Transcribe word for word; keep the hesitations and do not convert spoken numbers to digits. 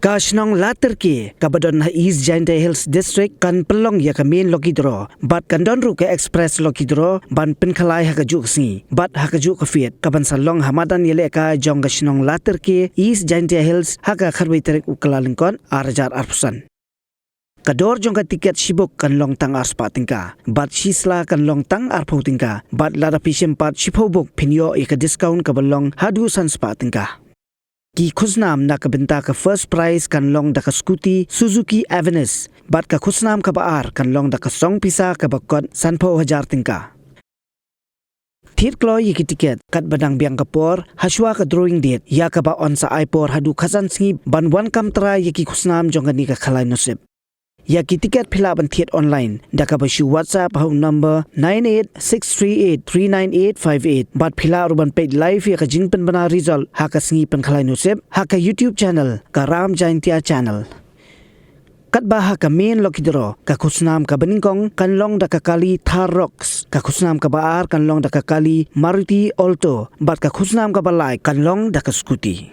Ka shnong Latyrke kaba don ha East Jaintia Hills District kan pynlong ïa ka main lucky draw bad kan don ruh ka express lucky draw ban pynkhalai ha kajuh ka sngi bad ha kajuh ka fiad kaban sa long ha madan ïalehkai jong ka shnong Latyrke, East Jaintia Hills ha ka khatwei tarik u Kyllalyngkot ar hajar arphew san. Ka dor jong ka tiket shibuk kan long tang ar spah tyngka bad shisla kan long tang arphew tyngka bad lada phi shim pat shiphew buk phin ïoh ïa ka discount kaba long haduh san spah tyngka. Ki khusnam na ka bynta ka first prize kan long da ka scooty Suzuki Avenis bad ka khusnam kaba ar kan long da ka song pisa kaba kot sanphew hajar tyngka. Thied kloi ïa ki tiket katba dang biang ka por hashwa ka drawing date ïa kaba yn sa ai por haduh khatsan sngi ban wan kam trai ïa ki khusnam jong kane ka khalai nusip. Ïa ki tiket phi lah ban thied online da kaba shu WhatsApp ha u number nine eight six three eight three nine eight five eight bad phi lah ruh ban peit live ïa ka jingpynbna result ha ka sngi pynkhalai nusip ha ka YouTube channel ka Ram Jaintia Channel. Katba ha ka main lucky draw ka khusnam kaba nyngkong kan long da ka kali Thar Roxx, ka khusnam kaba ar kan long da ka kali Maruti Alto bad ka khusnam kaba lai kan long da ka scooty.